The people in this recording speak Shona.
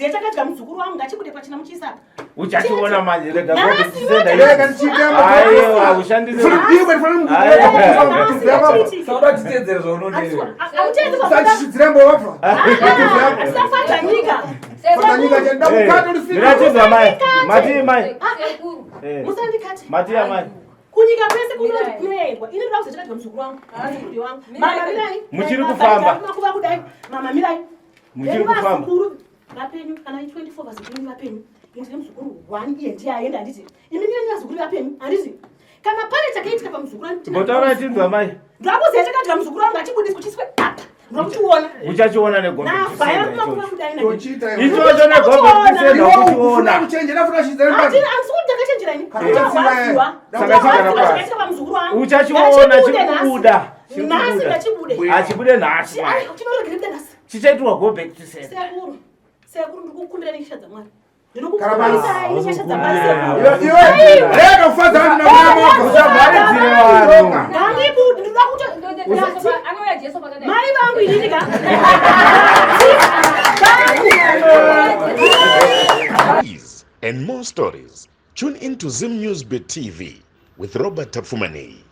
Kuziva chakadya muzukuru wangu ngachibude pachena muchiisa apa. Uchachiona manje rega Nhasi gobe Aiwa, ushandise. Sauda titedzere zvaunodewa. Asafadza nyika. Ndinatizwa mai. Mati mai. Sekuru. Musandikate. Mati amai. Kunyika kwese kunoendwa. Ini ndoda kuziva chakadya muzukuru wangu. Muzukuru wangu. Mama mirai. Muchiri kufamba. Makuva kudai. Mama mirai. Muchiri kufamba. Vazukuru vapenyu kana 24 vazukuru vapenyu. Ini ndine muzukuru 1 iye ndiye aenda handiti. Imi mine vazukuru vapenyu handiti. Kana pane chakaitika pamuzukuru wangu. Mbotaura tinzwa mai. Ndakuziva chakadya muzukuru wangu achibudiswa kuchiswe apa. Ndokuchiona. Uchachiona negombe. Nabvaya kumakuva kudai nani. Ichocho negombe kusenda uchiona. Handisi kuti ndakachenjera ini. Saka Ndakwarwadziwa. chigara pasi. Chakaitika pamuzukuru wangu. Uchachiona Ngachibude nhasi. chikubuda. Nhasi ngachibude. Achibude nhasi. mai. Chinorogere kubuda nhasi. Chichaitwa go back to sender. Sekuru. Sekuru ndikukumbira nenyasha dzaMwari. Karabasa. Ndinokukumbirai nenyasha dzaMwari sekuru. Usavharidzire vanhu. Ngandibude ndinoda kuti Anouya Jesu pakadai. mai vangu inini ka. These and more stories. Tune in to Zim News Bit TV with Robert Tafumani.